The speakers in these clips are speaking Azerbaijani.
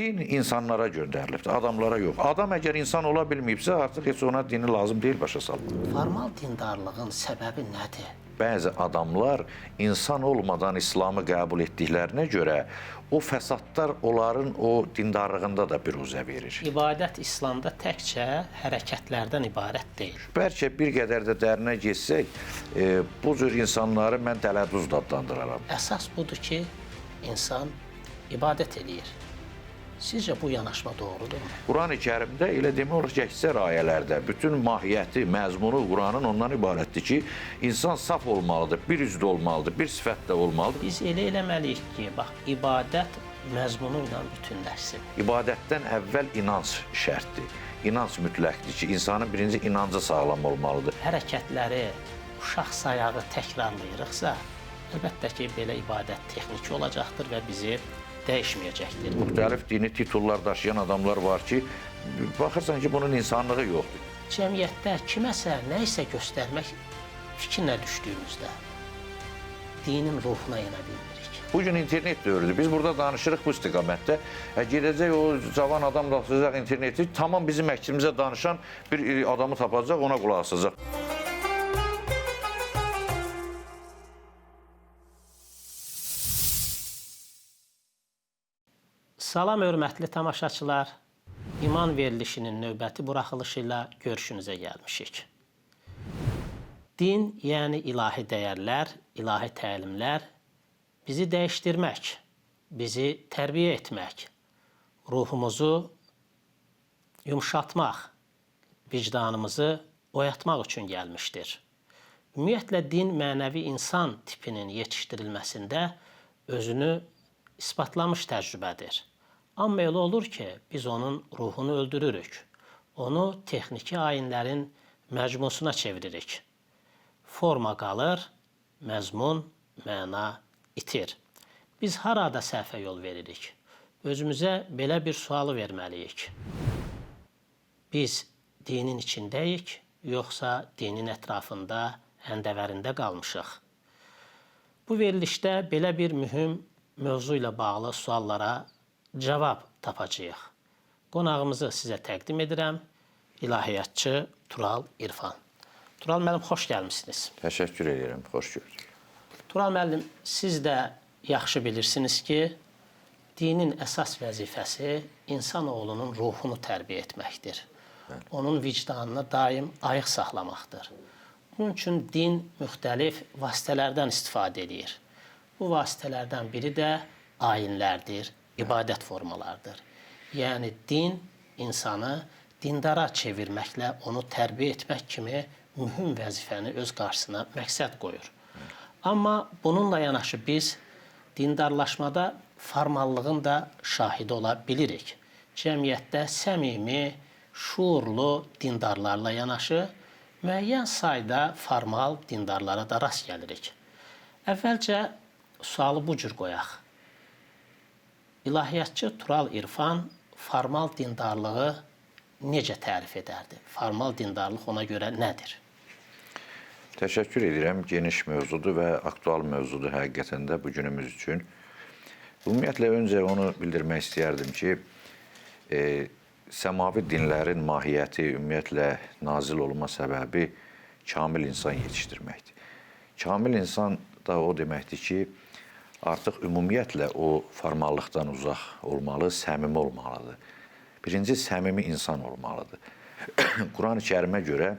Din insanlara göndərilibdir, adamlara yox. Adam əgər insan ola bilməyibsə, artıq heç ona dini lazım deyil başa salmaq. Formal dindarlığın səbəbi nədir? Bəzi adamlar insan olmadan İslamı qəbul etdiklərinə görə o fəsadlar onların o dindarlığında da büruzə verir. İbadət İslamda təkcə hərəkətlərdən ibarət deyil. Bəlkə bir qədər də dərinə getsək, bu cür insanları mən dələduz da adlandıraram. Əsas budur ki, insan ibadət eləyir. Sizcə bu yanaşma doğrudurmu? Quran-ı Kərimdə elə demək olar ki, əksər ayələrdə bütün mahiyyəti, məzmunu Quranın ondan ibarətdir ki, insan saf olmalıdır, bir üzdə olmalıdır, bir sifətdə olmalıdır. Biz elə eləməliyik ki, bax, ibadət məzmunu ilə bütünləşsin. İbadətdən əvvəl inanc şərtdir. İnanc mütləqdir ki, insanın birinci inancı sağlam olmalıdır. Hərəkətləri uşaq sayağı təkrarlayırıqsa, əlbəttə ki, belə ibadət texniki olacaqdır və bizi dəyişməyəcəkdir. Müxtəlif dini titullar daşıyan adamlar var ki, baxırsan ki, bunun insanlığı yoxdur. Cəmiyyətdə kiməsə nə isə göstərmək fikrinə düşdüyümüzdə dinin ruhuna yenə bilmirik. Bu gün internet dövrüdür. Biz burada danışırıq bu istiqamətdə. Gedəcək o cavan adam da açacaq interneti, tamam bizim əksimizə danışan bir adamı tapacaq, ona qulaq asacaq. Salam hörmətli tamaşaçılar. İman verilişinin növbəti buraxılışı ilə görüşünüzə gəlmişik. Din, yəni ilahi dəyərlər, ilahi təlimlər bizi dəyişdirmək, bizi tərbiyə etmək, ruhumuzu yumşatmaq, vicdanımızı oyatmaq üçün gəlmişdir. Ümumiyyətlə, din mənəvi insan tipinin yetişdirilməsində özünü isbatlamış təcrübədir. Amma elə olur ki, biz onun ruhunu öldürürük. Onu texniki ayinlərin məcmusuna çeviririk. Forma qalır, məzmun, məna itir. Biz harada səhvə yol veririk? Özümüzə belə bir sualı verməliyik. Biz dinin içindəyik, yoxsa dinin ətrafında, həndəvərində qalmışıq? Bu verilişdə belə bir mühüm mövzu ilə bağlı suallara cavab tapacağıq. Qonağımızı sizə təqdim edirəm. İlahiyyatçı Tural İrfan. Tural müəllim, xoş gəlmişsiniz. Təşəkkür edirəm, xoş gördük. Tural müəllim, siz də yaxşı bilirsiniz ki, dinin əsas vəzifəsi insanoğlunun ruhunu tərbiyə etməkdir. Bəli. Onun vicdanını daim ayıq saxlamaqdır. Bunun üçün din müxtəlif vasitələrdən istifadə edir. Bu vasitələrdən biri də ayinlərdir, ibadət formalarıdır. Yəni din insanı dindara çevirməklə onu tərbiyə etmək kimi mühüm vəzifəni öz qarşısına məqsəd qoyur. Amma bununla yanaşı biz dindarlaşmada formallığın da şahidi ola bilirik. Cəmiyyətdə səmimi, şuurlu dindarlarla yanaşı müəyyən sayda formal dindarlara da rast gəlirik. Əvvəlcə sualı bu cür qoyaq. İlahiyyatçı Tural İrfan formal dindarlığı necə tərif edərdi? Formal dindarlıq ona görə nədir? Təşəkkür edirəm. Geniş mövzudur və aktual mövzudur həqiqətən də bu günümüz üçün. Ümumiyyətlə, öncə onu bildirmək istəyərdim ki, səmavi dinlərin mahiyyəti, ümumiyyətlə, nazil olma səbəbi kamil insan yetişdirməkdir. Kamil insan da o deməkdir ki, artıq ümumiyyətlə o formallıqdan uzaq olmalı, səmimi olmalıdır. Birinci, səmimi insan olmalıdır. Quran-ı Kərimə görə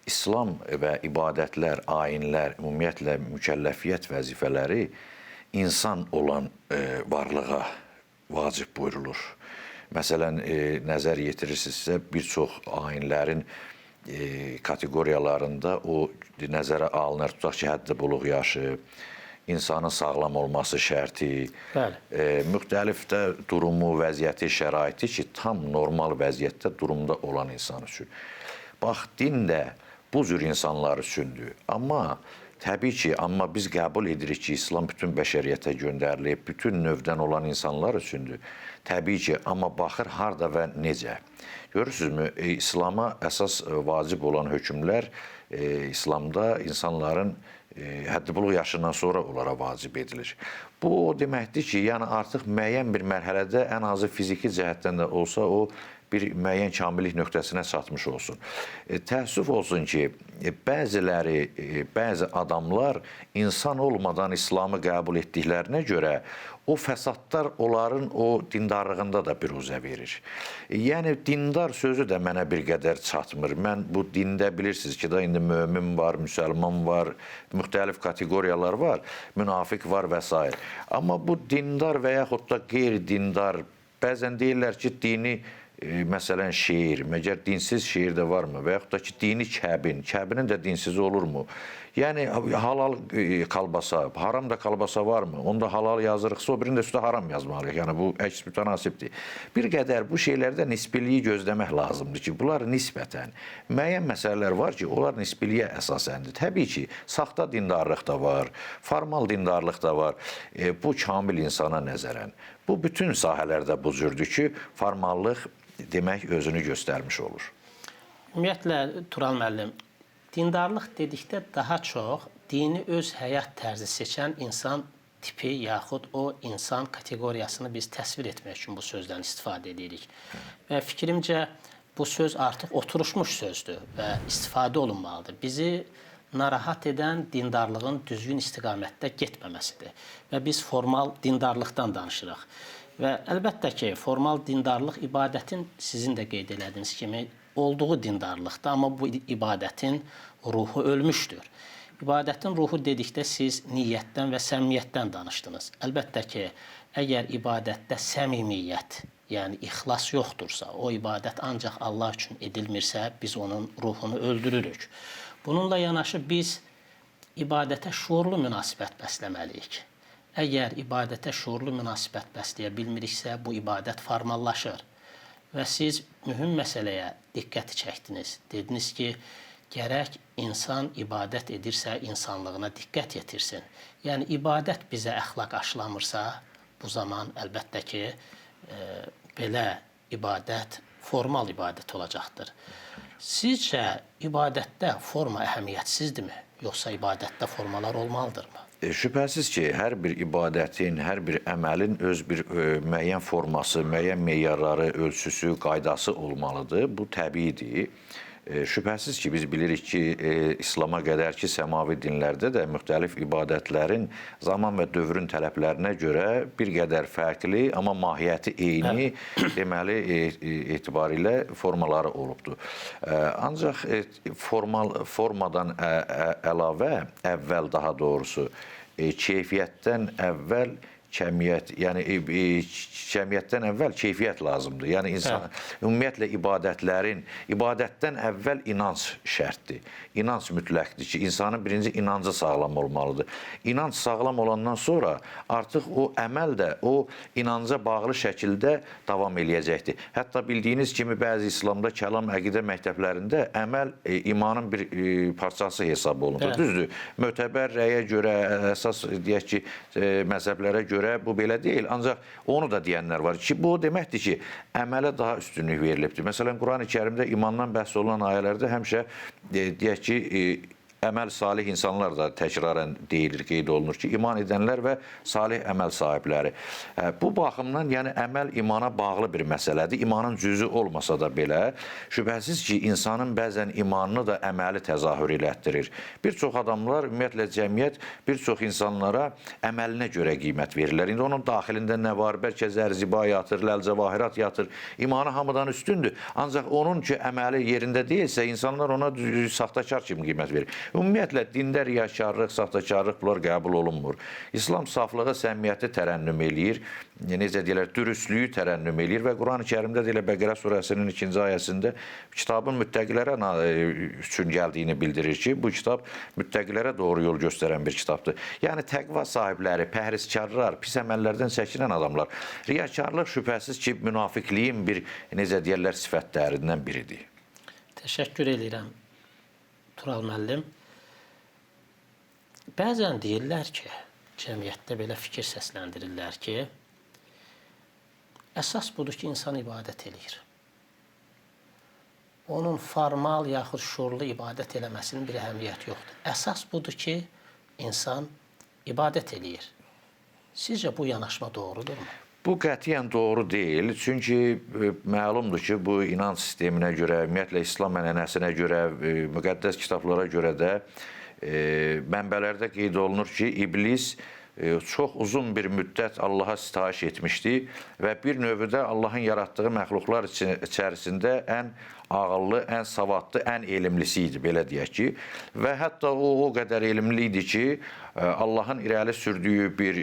İslam və ibadətlər, ayinlər, ümumiyyətlə mükəlləfiyyət vəzifələri insan olan varlığa vacib buyurulur. Məsələn, nəzər yetirirsinizsə, bir çox ayinlərin kateqoriyalarında o nəzərə alınır. Tutaq ki, həddi buluğ yaşı, insanın sağlam olması şərti, müxtəlif də durumu, vəziyyəti, şəraiti ki, tam normal vəziyyətdə, durumda olan insan üçün. Bax, din də bu cür insanlar üçündür. Amma təbii ki, amma biz qəbul edirik ki, İslam bütün bəşəriyyətə göndərilib, bütün növdən olan insanlar üçündür. Təbii ki, amma baxır harda və necə. Görürsünüzmü, İslama əsas vacib olan hökmlər İslamda insanların Həddi buluğ yaşından sonra onlara vacib edilir. Bu o deməkdir ki, yəni artıq müəyyən bir mərhələdə ən azı fiziki cəhətdən də olsa o bir müəyyən kamillik nöqtəsinə çatmış olsun. Təəssüf olsun ki, bəziləri, bəzi adamlar insan olmadan İslamı qəbul etdiklərinə görə o fəsadlar onların o dindarlığında da büruzə verir. Yəni dindar sözü də mənə bir qədər çatmır. Mən bu dində bilirsiniz ki, da indi mömin var, müsəlman var, müxtəlif kateqoriyalar var, münafiq var və s. Amma bu dindar və yaxud da qeyri-dindar, bəzən deyirlər ki, dini məsələn şeir, məgər dinsiz şeir də varmı? Və yaxud da ki, dini kəbin, kəbinin də dinsizi olurmu? Yəni halal kalbasa, haram da kalbasa varmı? Onda halal yazırıqsa, o birinin də üstə haram yazmalıyıq. Yəni bu əks mütənasibdir. Bir qədər bu şeylərdə nisbiliyi gözləmək lazımdır ki, bunlar nisbətən müəyyən məsələlər var ki, onlar nisbiliyə əsasəndir. Təbii ki, saxta dindarlıq da var, formal dindarlıq da var. Bu kamil insana nəzərən. Bu bütün sahələrdə bu cürdür ki, formallıq demək özünü göstərmiş olur. Ümumiyyətlə Tural müəllim, dindarlıq dedikdə daha çox dini öz həyat tərzi seçən insan tipi yaxud o insan kateqoriyasını biz təsvir etmək üçün bu sözdən istifadə edirik. Və fikrimcə bu söz artıq oturuşmuş sözdür və istifadə olunmalıdır. Bizi narahat edən dindarlığın düzgün istiqamətdə getməməsidir və biz formal dindarlıqdan danışırıq. Və əlbəttə ki, formal dindarlıq ibadətin sizin də qeyd elədiyiniz kimi olduğu dindarlıqdır, amma bu ibadətin ruhu ölmüşdür. İbadətin ruhu dedikdə siz niyyətdən və səmimiyyətdən danışdınız. Əlbəttə ki, əgər ibadətdə səmimiyyət, yəni ixlas yoxdursa, o ibadət ancaq Allah üçün edilmirsə, biz onun ruhunu öldürürük. Bununla yanaşı biz ibadətə şuurlu münasibət bəsləməliyik. Əgər ibadətə şuurlu münasibət bəsləyə bilmiriksə, bu ibadət formallaşır. Və siz mühüm məsələyə diqqəti çəkdiniz. Dediniz ki, gərək insan ibadət edirsə, insanlığına diqqət yetirsin. Yəni, ibadət bizə əxlaq aşılamırsa, bu zaman əlbəttə ki, belə ibadət formal ibadət olacaqdır. Sizcə, ibadətdə forma əhəmiyyətsizdirmi? Yoxsa ibadətdə formalar olmalıdırmı? Şübhəsiz ki, hər bir ibadətin, hər bir əməlin öz bir müəyyən forması, müəyyən meyarları, ölçüsü, qaydası olmalıdır. Bu təbiidir. Şübhəsiz ki, biz bilirik ki, İslama qədər ki, səmavi dinlərdə də müxtəlif ibadətlərin zaman və dövrün tələblərinə görə bir qədər fərqli, amma mahiyyəti eyni, deməli, etibarilə formaları olubdur. Ancaq formadan əlavə, əvvəl daha doğrusu, keyfiyyətdən əvvəl kəmiyyət, yəni kəmiyyətdən əvvəl keyfiyyət lazımdır. Yəni insan ümumiyyətlə ibadətlərin, ibadətdən əvvəl inanc şərtdir. İnanc mütləqdir ki, insanın birinci inancı sağlam olmalıdır. İnanc sağlam olandan sonra artıq o əməl də o inanca bağlı şəkildə davam eləyəcəkdir. Hətta bildiyiniz kimi bəzi İslamda kəlam əqidə məktəblərində əməl imanın bir parçası hesab olunur. Düzdür, mötəbər rəyə görə, əsas deyək ki, məzhəblərə görə bu belə deyil. Ancaq onu da deyənlər var ki, bu o deməkdir ki, əmələ daha üstünlük verilibdir. Məsələn, Quran-ı Kərimdə imandan bəhs olunan ayələrdə həmişə deyək ki, əməl salih insanlar da təkrarən deyilir, qeyd olunur ki, iman edənlər və salih əməl sahibləri. Bu baxımdan, yəni əməl imana bağlı bir məsələdir. İmanın cüzü olmasa da belə, şübhəsiz ki, insanın bəzən imanını da əməli təzahür elətdirir. Bir çox adamlar, ümumiyyətlə cəmiyyət bir çox insanlara əməlinə görə qiymət verirlər. İndi onun daxilində nə var? Bəlkə zərziba yatır, ləlcəvahirat yatır. İmanı hamıdan üstündür. Ancaq onun ki, əməli yerində deyilsə, insanlar ona saxtakar kimi qiymət verir. Ümumiyyətlə, dində riyakarlıq, saxtakarlıq bunlar qəbul olunmur. İslam saflığı, səmimiyyəti tərənnüm eləyir, necə deyirlər, dürüstlüyü tərənnüm eləyir və Quran-ı Kərimdə də elə Bəqərə surəsinin 2-ci ayəsində kitabın müttəqilərə üçün gəldiyini bildirir ki, bu kitab müttəqilərə doğru yol göstərən bir kitabdır. Yəni, təqva sahibləri, pəhrizkarlar, pis əməllərdən çəkinən adamlar. Riyakarlıq şübhəsiz ki, münafiqliyin bir, necə deyirlər, sifətlərindən biridir. Təşəkkür edirəm, Tural müəllim. Bəzən deyirlər ki, cəmiyyətdə belə fikir səsləndirirlər ki, əsas budur ki, insan ibadət eləyir. Onun formal yaxud şuurlu ibadət eləməsinin bir əhəmiyyəti yoxdur. Əsas budur ki, insan ibadət eləyir. Sizcə bu yanaşma doğrudurmu? Bu qətiyyən doğru deyil. Çünki məlumdur ki, bu inanc sisteminə görə, ümumiyyətlə İslam ənənəsinə görə, müqəddəs kitablara görə də mənbələrdə qeyd olunur ki, iblis çox uzun bir müddət Allaha sitayiş etmişdi və bir növdə Allahın yaratdığı məxluqlar içərisində ən ağıllı, ən savadlı, ən elmlisi idi, belə deyək ki. Və hətta o qədər elmli idi ki, Allahın irəli sürdüyü bir,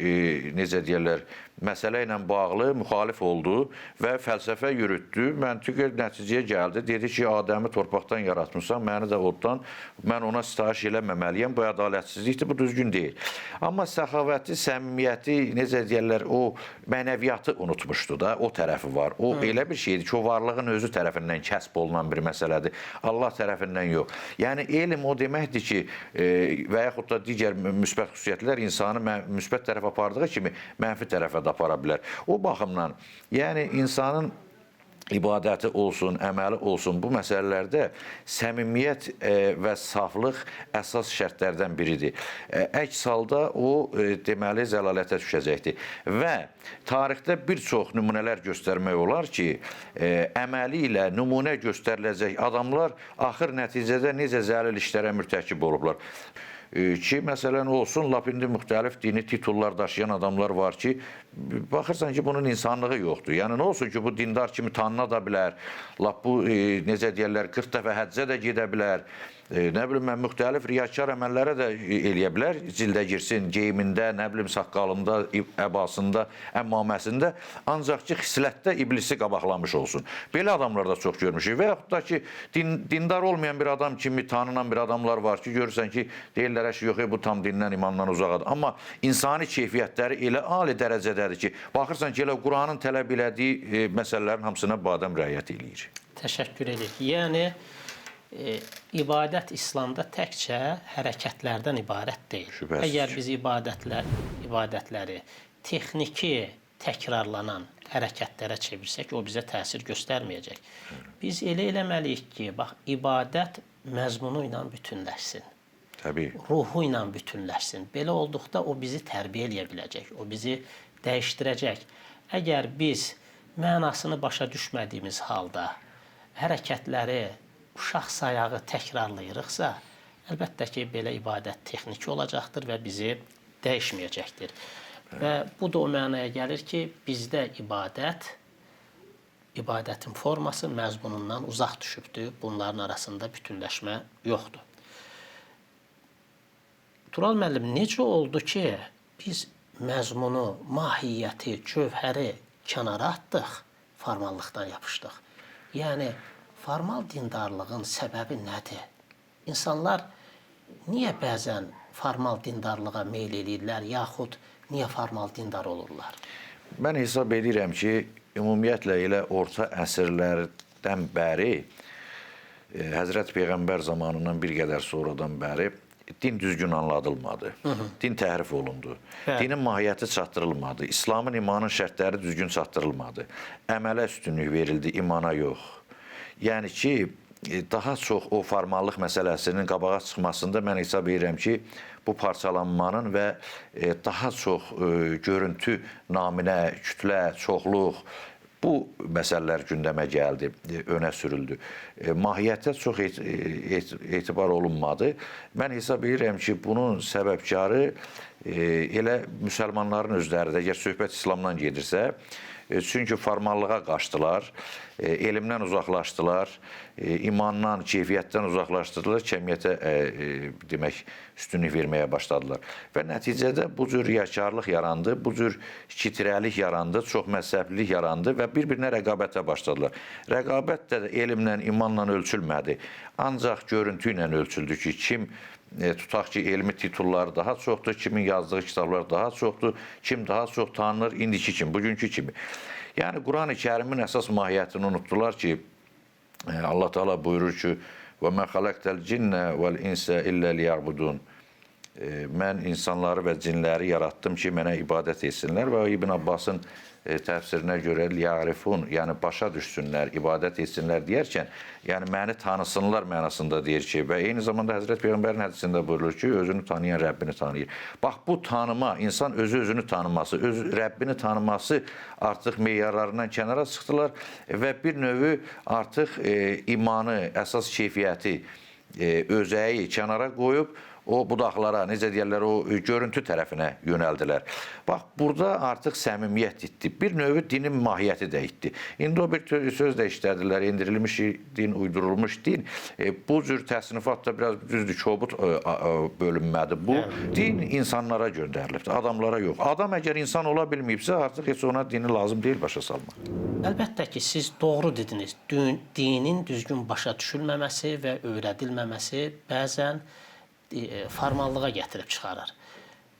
necə deyirlər, məsələ ilə bağlı müxalif oldu və fəlsəfə yürütdü. Məntiqə nəticəyə gəldi. Dedi ki, Adəmi torpaqdan yaratmısan, məni də oddan, mən ona sitayiş eləməməliyəm. Bu ədalətsizlikdir, bu düzgün deyil. Amma səxavəti, səmimiyyəti, necə deyirlər, o mənəviyyatı unutmuşdu da, o tərəfi var. O elə bir şeydir ki, o varlığın özü tərəfindən kəsb olunan bir məsələdir. Allah tərəfindən yox. Yəni, elm o deməkdir ki, və yaxud da digər müsbət xüsusiyyətlər insanı müsbət tərəfə apardığı kimi mənfi tərəfə də apara bilər. O baxımdan, yəni insanın ibadəti olsun, əməli olsun, bu məsələlərdə səmimiyyət və saflıq əsas şərtlərdən biridir. Əks halda o, deməli, zəlalətə düşəcəkdir. Və tarixdə bir çox nümunələr göstərmək olar ki, əməli ilə nümunə göstəriləcək adamlar axır nəticədə necə zəlil işlərə mürtəkib olublar. Ki, məsələn, olsun, lap indi müxtəlif dini titullar daşıyan adamlar var ki, baxırsan ki, bunun insanlığı yoxdur. Yəni, nə olsun ki, bu dindar kimi tanına da bilər, lap bu, necə deyərlər, 40 dəfə həccə də gedə bilər, nə bilim, mən, müxtəlif riyakar əməllərə də eləyə bilər, cildə girsin, geyimində, nə bilim, saqqalında, əbasında, əmmaməsində, ancaq ki, xislətdə iblisi qabaqlamış olsun. Belə adamlar da çox görmüşük. Və yaxud da ki, dindar olmayan bir adam kimi tanınan bir adamlar var ki, görürsən ki, deyirlər, yox, bu tam dindən, imandan uzaqadır. Amma insani keyfiyyətləri elə ali dərəcədədir ki, baxırsan ki, elə Quranın tələb elədiyi məsələlərin hamısına bu adam riayət eləyir. Təşəkkür edirik. Yəni, ibadət İslamda təkcə hərəkətlərdən ibarət deyil. Şübhəsiz. Əgər biz ibadətləri texniki təkrarlanan hərəkətlərə çevirsək, o bizə təsir göstərməyəcək. Biz elə eləməliyik ki, bax, ibadət məzmunu ilə bütünləşsin. Təbii. Ruhu ilə bütünləşsin. Belə olduqda o bizi tərbiyə eləyə biləcək, o bizi dəyişdirəcək. Əgər biz mənasını başa düşmədiyimiz halda hərəkətləri uşaq sayağı təkrarlayırıqsa, əlbəttə ki, belə ibadət texniki olacaqdır və bizi dəyişməyəcəkdir. Və bu da o mənaya gəlir ki, bizdə ibadətin forması məzmunundan uzaq düşübdür. Bunların arasında bütünləşmə yoxdur. Tural müəllim, necə oldu ki, biz məzmunu, mahiyyəti, cövhəri kənara atdıq, formallıqdan yapışdıq? Yəni, formal dindarlığın səbəbi nədir? İnsanlar niyə bəzən formal dindarlığa meyl eləyirlər, yaxud niyə formal dindar olurlar? Mən hesab edirəm ki, ümumiyyətlə elə orta əsrlərdən bəri, Həzrət Peyğəmbər zamanından bir qədər sonradan bəri din düzgün anladılmadı. Din təhrif olundu. Bəli. Dinin mahiyyəti çatdırılmadı. İslamın, imanın şərtləri düzgün çatdırılmadı. Əmələ üstünlük verildi, imana yox. Yəni ki, daha çox o formallıq məsələsinin qabağa çıxmasında mən hesab edirəm ki, bu parçalanmanın və daha çox görüntü naminə, kütlə, çoxluq, bu məsələlər gündəmə gəldi, önə sürüldü. Mahiyyətə çox etibar olunmadı. Mən hesab edirəm ki, bunun səbəbkarı elə müsəlmanların özləri də, əgər söhbət İslamdan gedirsə, çünki formallığa qaçdılar, elmdən uzaqlaşdılar, imandan, keyfiyyətdən uzaqlaşdılar, kəmiyyətə demək, üstünlük verməyə başladılar. Və nəticədə bu cür riyakarlıq yarandı, bu cür ikitirəlik yarandı, çox məzhəblilik yarandı və bir-birinə rəqabətə başladılar. Rəqabət də elmlə, imanla ölçülmədi. Ancaq görüntü ilə ölçüldü ki, kim tutaq ki, elmi titulları daha çoxdur, kimin yazdığı kitablar daha çoxdur, kim daha çox tanınır, indiki kimi, bugünkü kimi. Yəni, Quran-ı Kərimin əsas mahiyyətini unutdular ki, Allah Teala buyurur ki, وَمَا خَلَقْتَ الْجِنَّ وَالْاِنْسَ إِلَّا لِيَعْبُدُونَ. Mən insanları və cinləri yaratdım ki, mənə ibadət etsinlər və İbn Abbasın təfsirinə görə liyarifun, yəni başa düşsünlər, ibadət etsinlər deyərkən, yəni məni tanısınlar mənasında deyir ki, və eyni zamanda Həzrət Peyğəmbərin hədisində buyurulur ki, özünü tanıyan Rəbbini tanıyır. Bax, bu tanıma, insan özü özünü tanıması, öz Rəbbini tanıması artıq meyarlarından kənara çıxdılar və bir növü artıq imanı, əsas keyfiyyəti, özəyi kənara qoyub o budaqlara, necə deyərlər, o görüntü tərəfinə yönəldilər. Bax, burada artıq səmimiyyət itdi. Bir növü dinin mahiyyəti də itdi. İndi o bir söz də işlədilər, endirilmiş din, uydurulmuş din. Bu cür təsnifat da biraz düzdür, kobud bölünmədir. Bu din insanlara göndərilibdir, adamlara yox. Adam əgər insan ola bilməyibsə, artıq heç ona dini lazım deyil başa salmaq. Əlbəttə ki, siz doğru dediniz. Dinin düzgün başa düşülməməsi və öyrədilməməsi bəzən formallığa gətirib çıxarır.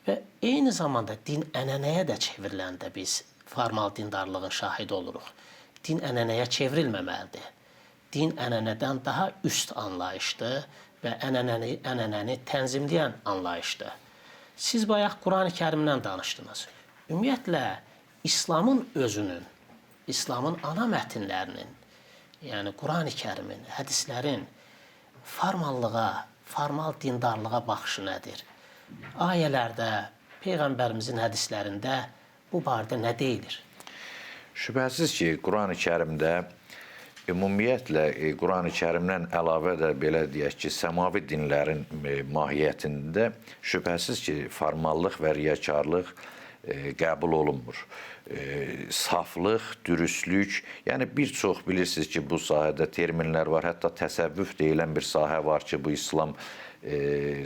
Və eyni zamanda din ənənəyə də çevriləndə biz formal dindarlığın şahidi oluruq. Din ənənəyə çevrilməməlidir. Din ənənədən daha üst anlayışdır və ənənəni tənzimləyən anlayışdır. Siz bayaq Quran-ı Kərimdən danışdınız. Ümumiyyətlə, İslamın özünün, İslamın ana mətnlərinin, yəni Quran-ı Kərimin, hədislərin formallığa, formal dindarlığa baxışı nədir? Ayələrdə, Peyğəmbərimizin hədislərində bu barədə nə deyilir? Şübhəsiz ki, Quran-ı Kərimdə ümumiyyətlə Quran-ı Kərimdən əlavə də belə deyək ki, səmavi dinlərin mahiyyətində şübhəsiz ki, formallıq və riyakarlıq qəbul olunmur. Saflıq, dürüstlük, yəni bir çox bilirsiniz ki, bu sahədə terminlər var, hətta təsəvvüf deyilən bir sahə var ki, bu İslam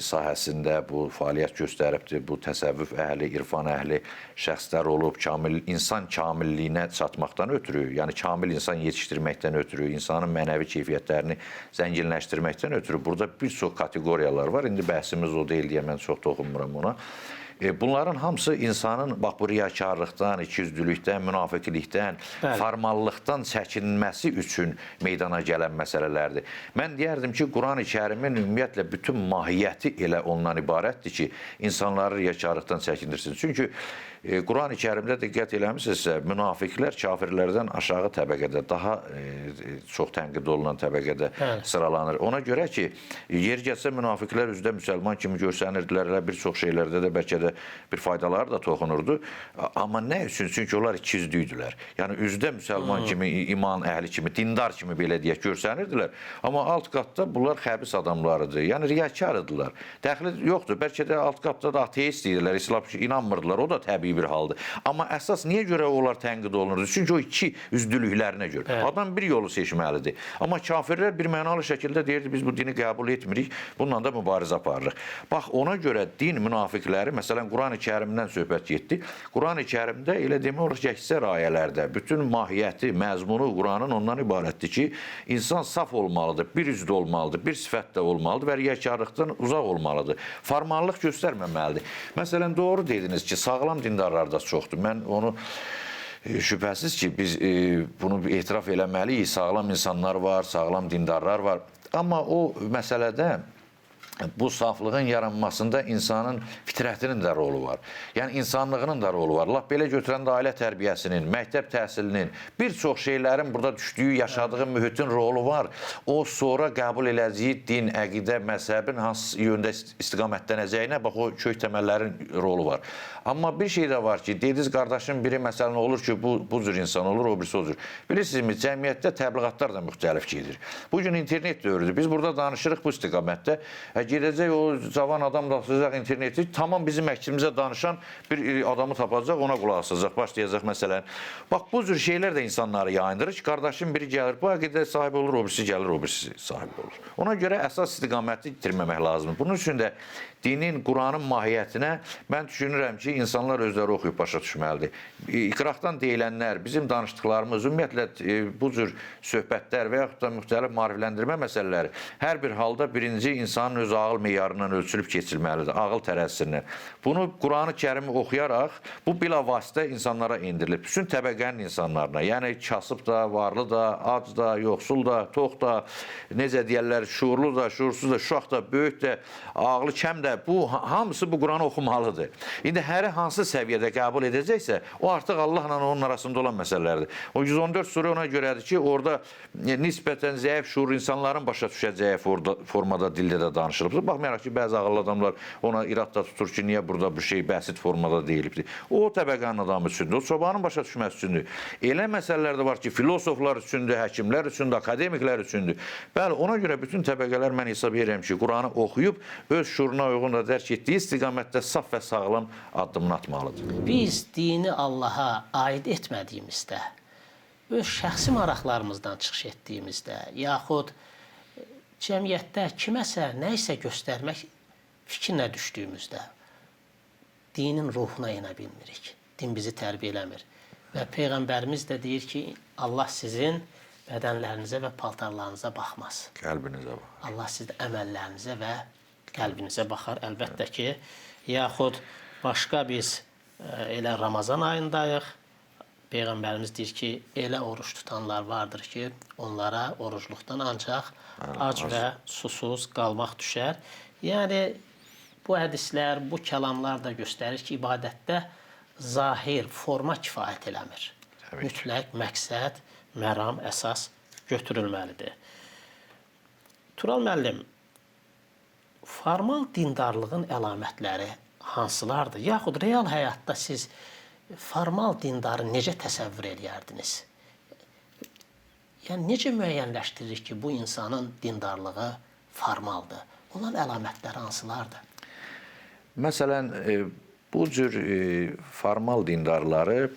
sahəsində bu fəaliyyət göstəribdir. Bu təsəvvüf əhli, irfan əhli şəxslər olub, kamil, insan kamilliyinə çatmaqdan ötürü, yəni kamil insan yetişdirməkdən ötürü, insanın mənəvi keyfiyyətlərini zənginləşdirməkdən ötürü burada bir çox kateqoriyalar var. İndi bəhsimiz o deyil deyə mən çox toxunmuram ona. Bunların hamısı insanın bax bu riyakarlıqdan, ikiyüzlülükdən, münafiqlikdən, formallıqdan çəkinməsi üçün meydana gələn məsələlərdir. Mən deyərdim ki, Quran-ı Kərimin ümumiyyətlə bütün mahiyyəti elə ondan ibarətdir ki, insanları riyakarlıqdan çəkindirsin. Çünki Quran-ı Kərimdə diqqət eləmisinizsə, münafiqlər kafirlərdən aşağı təbəqədə, daha çox tənqid olunan təbəqədə sıralanır. Ona görə ki, yer gəlsə münafiqlər üzdə müsəlman kimi görsənirdilər, elə bir çox şeylərdə də bəlkə də bir faydaları da toxunurdu. Amma nə üçün? Çünki onlar ikiyüzlü idilər. Yəni üzdə müsəlman kimi, iman əhli kimi, dindar kimi belə deyək görsənirdilər. Amma alt qatda bunlar xəbis adamlarıdır. Yəni riyakar idilər. Dəxli yoxdur. Bəlkə də alt qatda da ateist idilər, İslam inanmırdılar. O da təbii bir haldır. Amma əsas niyə görə onlar tənqid olunurdu? Çünki o iki üzlülüklərinə görə. Evet. Adam bir yolu seçməlidir. Amma kafirlər bir mənalı şəkildə deyirdi, biz bu dini qəbul etmirik, bununla da mübarizə aparırıq. Bax, ona görə din münafiqləri, məsələn, Quran-ı Kərimdən söhbət getdi. Quran-ı Kərimdə elə demək olar ki, əksər ayələrdə bütün mahiyyəti, məzmunu Quranın ondan ibarətdir ki, insan saf olmalıdır, bir üzdə olmalıdır, bir sifətdə olmalıdır və riyakarlıqdan uzaq olmalıdır. Formallıq göstərməməlidir. Məsələn, doğru dediniz ki, sağlam dindarlar da çoxdur. Mən onu şübhəsiz ki, biz bunu etiraf eləməliyik. Sağlam insanlar var, sağlam dindarlar var. Amma o məsələdə bu saflığın yaranmasında insanın fitrətinin də rolu var. Yəni insanlığının da rolu var. Lap belə götürəndə ailə tərbiyəsinin, məktəb təhsilinin, bir çox şeylərin burada düşdüyü, yaşadığı mühitin rolu var. O sonra qəbul eləyəcəyi din, əqidə, məzhəbin hansı yöndə istiqamətlənəcəyinə bax o kök təməllərin rolu var. Amma bir şey də var ki, dediniz qardaşın biri məsələn olur ki, bu cür insan olur, o birisi o cür. Bilirsinizmi, cəmiyyətdə təbliğatlar da müxtəlif gedir. Bu gün internet dövrüdür. Biz burada danışırıq bu istiqamətdə. Gedəcək o cavan adam da açacaq interneti, tamam bizim əksimizə danışan bir adamı tapacaq, ona qulaq asacaq, başlayacaq məsələn. Bax, bu cür şeylər də insanları yayındırır ki, qardaşın biri gəlir, bu əqidə sahib olur, o birisi gəlir, o birisi sahib olur. Ona görə əsas istiqaməti itirməmək lazımdır. Bunun üçün də dinin, Quranın mahiyyətinə mən düşünürəm ki, insanlar özləri oxuyub başa düşməlidir. İqraqdan deyilənlər, bizim danışdıqlarımız, ümumiyyətlə bu cür söhbətlər və yaxud da müxtəlif maarifləndirmə məsələləri hər bir halda birinci insanın öz öz ağıl meyarından ölçülüb keçilməlidir, ağıl tərəzisindən. Bunu Qurani-Kərimi oxuyaraq bu bilavasitə insanlara endirilib. Bütün təbəqənin insanlarına, yəni kasıb da, varlı da, ac da, yoxsul da, tox da, necə deyərlər, şuurlu da, şuursuz da, uşaq da, böyük də, ağlı kəm də, bu hamısı bu Quranı oxumalıdır. İndi həri hansı səviyyədə qəbul edəcəksə, o artıq Allahla onun arasında olan məsələlərdir. O 114 surə ona görədir ki, orada nisbətən zəif şuur insanların başa düşəcəyi formada dildə də danışılıbdır. Baxmayaraq ki, bəzi ağıllı adamlar ona irad da tutur ki, niyə burada bu şey bəsit formada deyilibdir. O təbəqənin adamı üçündür, o çobanın başa düşməsi üçündür. Elə məsələlər də var ki, filosoflar üçündür, həkimlər üçündür, akademiklər üçündür. Bəli, ona görə bütün təbəqələr mən hesab edirəm ki, Quranı oxuyub öz şuuruna uyğun da dərk etdiyi istiqamətdə saf və sağlam addımını atmalıdır. Biz dini Allaha aid etmədiyimizdə, öz şəxsi maraqlarımızdan çıxış etdiyimizdə, yaxud cəmiyyətdə kiməsə nə isə göstərmək fikrinə düşdüyümüzdə dinin ruhuna enə bilmirik. Din bizi tərbiyə eləmir. Və Peyğəmbərimiz də deyir ki, Allah sizin bədənlərinizə və paltarlarınıza baxmaz. Qəlbinizə baxar. Allah sizin əməllərinizə və qəlbinizə baxar. Əlbəttə ki, yaxud başqa biz elə Ramazan ayındayıq. Peyğəmbərimiz deyir ki, elə oruç tutanlar vardır ki, onlara orucluqdan ancaq ac və susuz qalmaq düşər. Yəni, bu hədislər, bu kəlamlar da göstərir ki, ibadətdə zahir, forma kifayət eləmir. Təbii. Mütləq məqsəd, məram, əsas götürülməlidir. Tural müəllim, formal dindarlığın əlamətləri hansılardır? Yaxud real həyatda siz formal dindarı necə təsəvvür eləyərdiniz? Yəni, necə müəyyənləşdiririk ki, bu insanın dindarlığı formaldır? Onların əlamətləri hansılardır? Məsələn, bu cür formal dindarları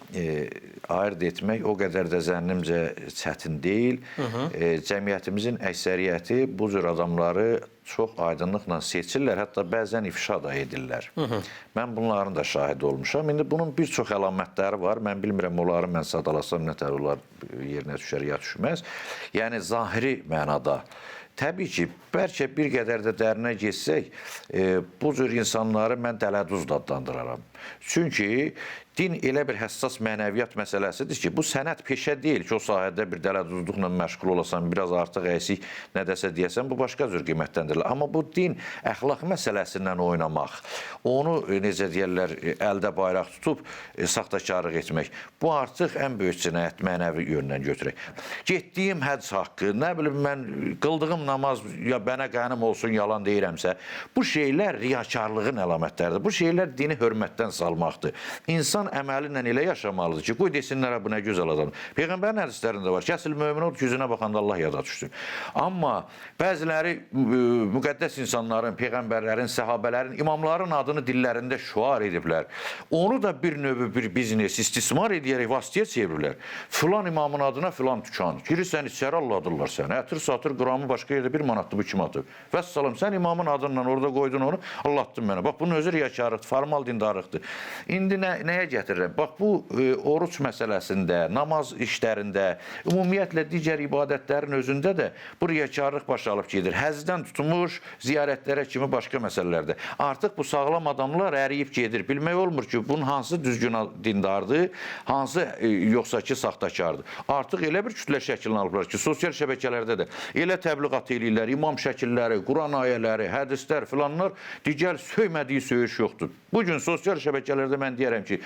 ayırd etmək o qədər də zənnimcə çətin deyil. Cəmiyyətimizin əksəriyyəti bu cür adamları çox aydınlıqla seçirlər, hətta bəzən ifşa da edirlər. Mən bunların da şahidi olmuşam. İndi bunun bir çox əlamətləri var. Mən bilmirəm, onları mən sadalasam nətər onlar yerinə düşər ya düşməz. Yəni, zahiri mənada. Təbii ki, bəlkə bir qədər də dərinə getsək, bu cür insanları mən dələduz da adlandıraram. Çünki din elə bir həssas mənəviyyat məsələsidir ki, bu sənət peşə deyil ki, o sahədə bir dələduzluqla məşğul olasan, biraz artıq əksik nə dəsə deyəsən, bu başqa cür qiymətləndirilir. Amma bu din əxlaq məsələsindən oynamaq, onu necə deyərlər, əldə bayraq tutub saxtakarlıq etmək, bu artıq ən böyük cinayət mənəvi yöndən götürək. Getdiyim həcc haqqı, nə bilim mən qıldığım namaz ya mənə qənim olsun, yalan deyirəmsə, bu şeylər riyakarlığın əlamətləridir. Bu şeylər dini hörmətdən salmaqdır. İnsan əməli ilə elə yaşamalıdır ki, qoy desinlər, bu nə gözəl adamdır. Peyğəmbərin hədislərində var ki, əsl mömin odur ki, üzünə baxanda Allah yada düşsün. Amma bəziləri müqəddəs insanların, peyğəmbərlərin, səhabələrin, imamların adını dillərində şüar ediblər. Onu da bir növ bir biznes istismar edərək vasitəyə çevirirlər. Filan imamın adına filan dükan. Girirsən içəri, alladırlar səni. Ətir satır, qramı başqa yerdə 1 manatdır, bu kim atıb? Vəssalam, sən imamın adından orada qoydun onu, allatdın mənə. Bax, bunun özü riyakarlıqdır, formal dindarlıqdır. İndi nəyə gətirirəm? Bax, bu oruc məsələsində, namaz işlərində, ümumiyyətlə digər ibadətlərin özündə də bu riyakarlıq baş alıb gedir. Həzdən tutmuş ziyarətlərə kimi başqa məsələlərdə. Artıq bu sağlam adamlar əriyib gedir. Bilmək olmur ki, bunun hansı düzgün dindardır, hansı yoxsa ki, saxtakardır. Artıq elə bir kütlə şəklini alıblar ki, sosial şəbəkələrdə də elə təbliğat eləyirlər, imam şəkilləri, Quran ayələri, hədislər filanlar, digər söymədiyi söyüş yoxdur. Bugün sosial şəbəkələrdə mən deyərəm ki,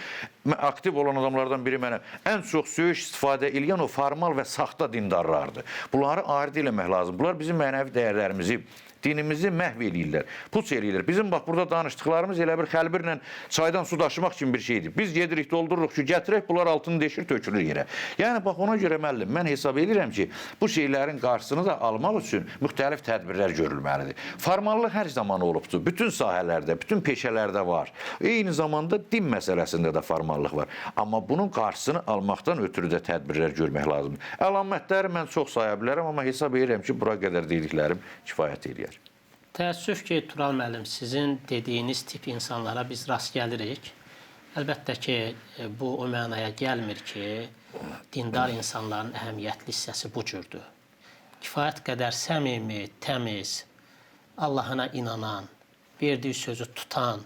aktiv olan adamlardan biri mənəm. Ən çox söyüş istifadə eləyən o formal və saxta dindarlardır. Bunları ayırd eləmək lazım. Bunlar bizim mənəvi dəyərlərimizi, dinimizi məhv eləyirlər, puç eləyirlər. Bizim bax burada danışdıqlarımız elə bir xəlbirlə çaydan su daşımaq kimi bir şeydir. Biz gedirik, doldururuq ki, gətirək, bunlar altını deşir, tökülür yerə. Yəni bax ona görə müəllim, mən hesab edirəm ki, bu şeylərin qarşısını da almaq üçün müxtəlif tədbirlər görülməlidir. Formallıq hər zaman olubdur. Bütün sahələrdə, bütün peşələrdə var. Eyni zamanda din məsələsində də formallıq var. Amma bunun qarşısını almaqdan ötürü də tədbirlər görmək lazımdır. Əlamətləri mən çox saya bilərəm, amma hesab edirəm ki, bura qədər dediklərim kifayət eləyər. Təəssüf ki, Tural müəllim, sizin dediyiniz tip insanlara biz rast gəlirik. Əlbəttə ki, bu o mənaya gəlmir ki, dindar insanların əhəmiyyətli hissəsi bu cürdür. Kifayət qədər səmimi, təmiz, Allahına inanan, verdiyi sözü tutan,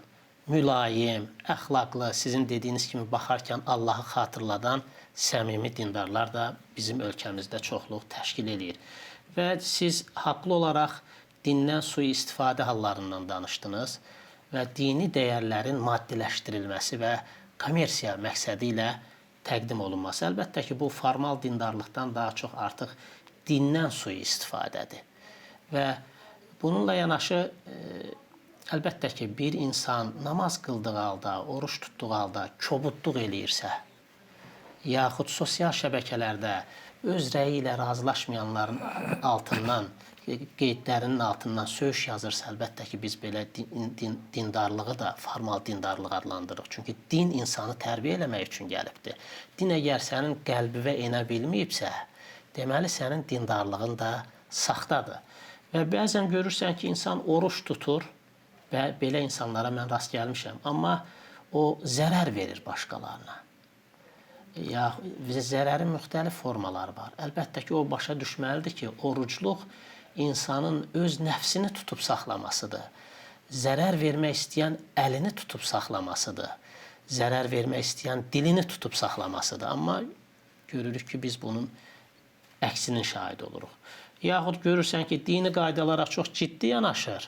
mülayim, əxlaqlı, sizin dediyiniz kimi baxarkən Allahı xatırladan səmimi dindarlar da bizim ölkəmizdə çoxluq təşkil eləyir. Və siz haqlı olaraq dindən sui-istifadə hallarından danışdınız və dini dəyərlərin maddiləşdirilməsi və kommersiya məqsədi ilə təqdim olunması. Əlbəttə ki, bu formal dindarlıqdan daha çox artıq dindən sui-istifadədir. Və bununla yanaşı əlbəttə ki, bir insan namaz qıldığı halda, oruç tutduğu halda kobudluq eləyirsə, yaxud sosial şəbəkələrdə öz rəyi ilə razılaşmayanların altından, qeydlərinin altından söyüş yazırsa, əlbəttə ki, biz belə dindarlığı da formal dindarlıq adlandırırıq. Çünki din insanı tərbiyə eləmək üçün gəlibdir. Din əgər sənin qəlbivə enə bilməyibsə, deməli sənin dindarlığın da saxtadır. Və bəzən görürsən ki, insan oruç tutur və belə insanlara mən rast gəlmişəm, amma o zərər verir başqalarına. Ya zərərin müxtəlif formaları var. Əlbəttə ki, o başa düşməlidir ki, orucluq insanın öz nəfsini tutub saxlamasıdır. Zərər vermək istəyən əlini tutub saxlamasıdır. Zərər vermək istəyən dilini tutub saxlamasıdır. Amma görürük ki, biz bunun əksinin şahidi oluruq. Yaxud görürsən ki, dini qaydalara çox ciddi yanaşır,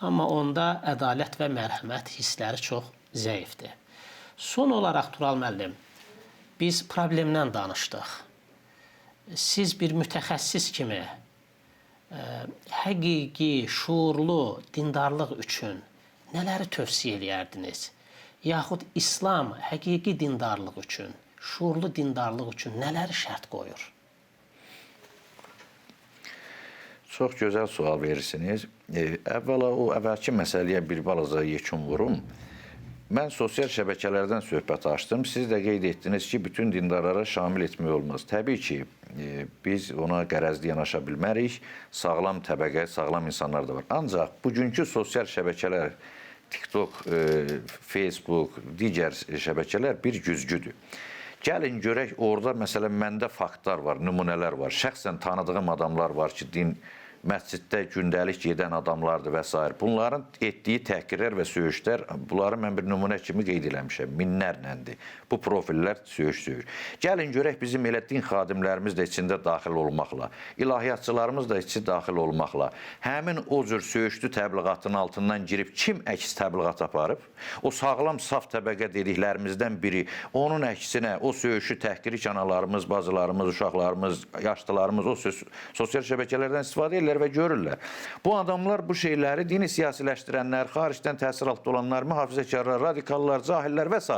amma onda ədalət və mərhəmət hissləri çox zəifdir. Son olaraq Tural müəllim, biz problemdən danışdıq. Siz bir mütəxəssis kimi həqiqi, şuurlu dindarlıq üçün nələri tövsiyə eləyərdiniz? Yaxud İslam həqiqi dindarlıq üçün, şuurlu dindarlıq üçün nələri şərt qoyur? Çox gözəl sual verirsiniz. Əvvəla o əvvəlki məsələyə bir balaca yekun vurum. Mən sosial şəbəkələrdən söhbət açdım. Siz də qeyd etdiniz ki, bütün dindarlara şamil etmək olmaz. Təbii ki, biz ona qərəzli yanaşa bilmərik. Sağlam təbəqə, sağlam insanlar da var. Ancaq bugünkü sosial şəbəkələr, TikTok, Facebook, digər şəbəkələr bir güzgüdür. Gəlin görək, orada məsələn məndə faktlar var, nümunələr var. Şəxsən tanıdığım adamlar var ki, din məsciddə gündəlik gedən adamlardır və s. Bunların etdiyi təhqirlər və söyüşlər, bunları mən bir nümunə kimi qeyd eləmişəm, minlərləndir. Bu profillər söyüş söyür. Gəlin görək bizim elə din xadimlərimiz də içində daxil olmaqla, ilahiyyatçılarımız da içi daxil olmaqla, həmin o cür söyüşlü təbliğatın altından girib kim əks təbliğat aparıb, o sağlam saf təbəqə dediklərimizdən biri, onun əksinə o söyüşü təhqiri analarımız, bacılarımız, uşaqlarımız, yaşlılarımız o sosial şəbəkələrdən istifadə edirlər və görürlər. Bu adamlar bu şeyləri dini siyasiləşdirənlər, xaricdən təsir altında olanlar, mühafizəkarlar, radikallar, cahillər və s.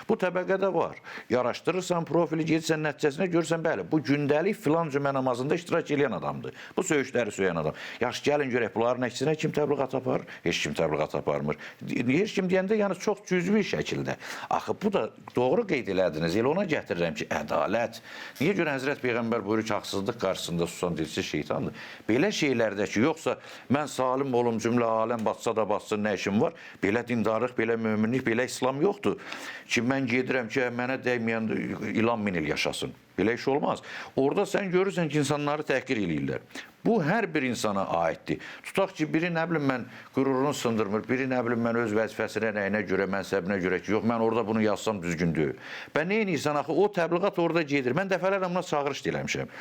Bu təbəqədə var. Yaraşdırırsan profili, gedirsən nəticəsinə görürsən, bəli, bu gündəlik filan cümə namazında iştirak eləyən adamdır. Bu söyüşləri söyən adam. Yaxşı, gəlin görək, bunların əksinə kim təbliğat aparır? Heç kim təbliğat aparmır. Heç kim deyəndə, yəni çox cüzvi şəkildə. Axı, bu da doğru qeyd elədiniz. Elə ona gətirirəm ki, ədalət. Niyə görə Həzrət Peyğəmbər buyurur ki, haqsızlıq qarşısında susan dilsiz şeytandır? Belə şeylərdə ki, yoxsa mən salim olum, cümlə aləm batsa da batsın, nə işim var? Belə dindarlıq, belə möminlik, belə İslam yoxdur. Ki, mən gedirəm ki, mənə dəyməyən ilan min il yaşasın. Belə iş olmaz. Orada sən görürsən ki, insanları təhqir eləyirlər. Bu, hər bir insana aiddir. Tutaq ki, biri nə bilim mən qürurunu sındırmır, biri nə bilim mən öz vəzifəsinə, nəyinə görə, mənsəbinə görə ki, yox, mən orada bunu yazsam düzgün deyil. Və nə edirsən axı, o təbliğat orada gedir. Mən dəfələrlə buna çağırış eləmişəm.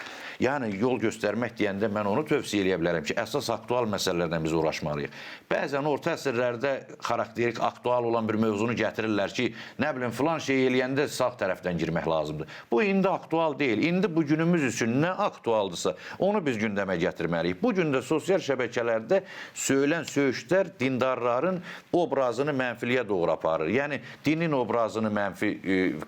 Yəni, yol göstərmək deyəndə mən onu tövsiyə eləyə bilərəm ki, əsas aktual məsələlərlə biz uğraşmalıyıq. Bəzən orta əsrlərdə xarakterik, aktual olan bir mövzunu gətirirlər ki, nə bilim, filan şey eləyəndə sağ tərəfdən girmək lazımdır. Bu, indi aktual deyil. İndi bu günümüz üçün nə aktualdısa, onu biz gündəmə gətirməliyik. Bu gün də sosial şəbəkələrdə söylən söyüşlər dindarların obrazını mənfiliyə doğru aparır. Yəni, dinin obrazını mənfi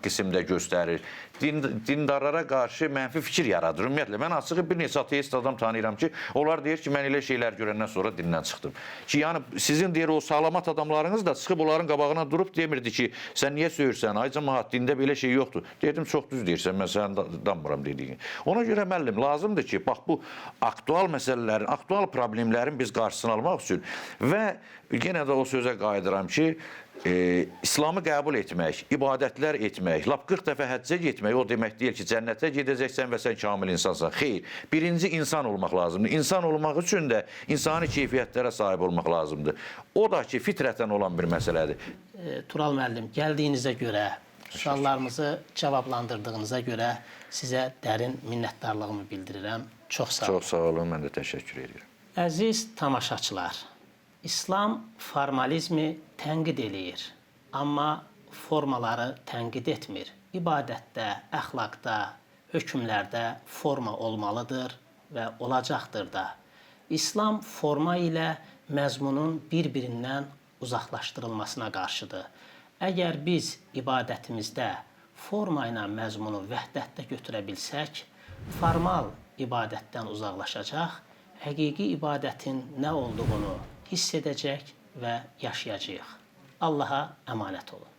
qismdə göstərir. Dindarlara qarşı mənfi fikir yaradır. Ümumiyyətlə, mən açığı bir neçə ateist adam tanıyıram ki, onlar deyir ki, mən elə şeylər görəndən sonra dindən çıxdım. Ki, yəni, sizin deyir, o salamat adamlarınız da çıxıb onların qabağına durub demirdi ki, sən niyə söyürsən, ay camaat, dində belə şey yoxdur. Dedim, çox düz deyirsən, mən səni danmıram dediyini. Ona görə müəllim, lazımdır ki, bax bu aktual məsələlərin, aktual problemlərin biz qarşısını almaq üçün və yenə də o sözə qayıdıram ki, İslamı qəbul etmək, ibadətlər etmək, lap 40 dəfə həccə getmək o demək deyil ki, cənnətə gedəcəksən və sən kamil insansan. Xeyr, birinci insan olmaq lazımdır. İnsan olmaq üçün də insani keyfiyyətlərə sahib olmaq lazımdır. O da ki, fitrətən olan bir məsələdir. Tural müəllim, gəldiyinizə görə, suallarımızı cavablandırdığınıza görə sizə dərin minnətdarlığımı bildirirəm. Çox sağ olun. Çox sağ olun, mən də təşəkkür edirəm. Əziz tamaşaçılar, İslam formalizmi tənqid eləyir, amma formaları tənqid etmir. İbadətdə, əxlaqda, hökmlərdə forma olmalıdır və olacaqdır da. İslam forma ilə məzmunun bir-birindən uzaqlaşdırılmasına qarşıdır. Əgər biz ibadətimizdə forma ilə məzmunu vəhdətdə götürə bilsək, formal ibadətdən uzaqlaşacaq, həqiqi ibadətin nə olduğunu hiss edəcək və yaşayacağıq. Allaha əmanət olun.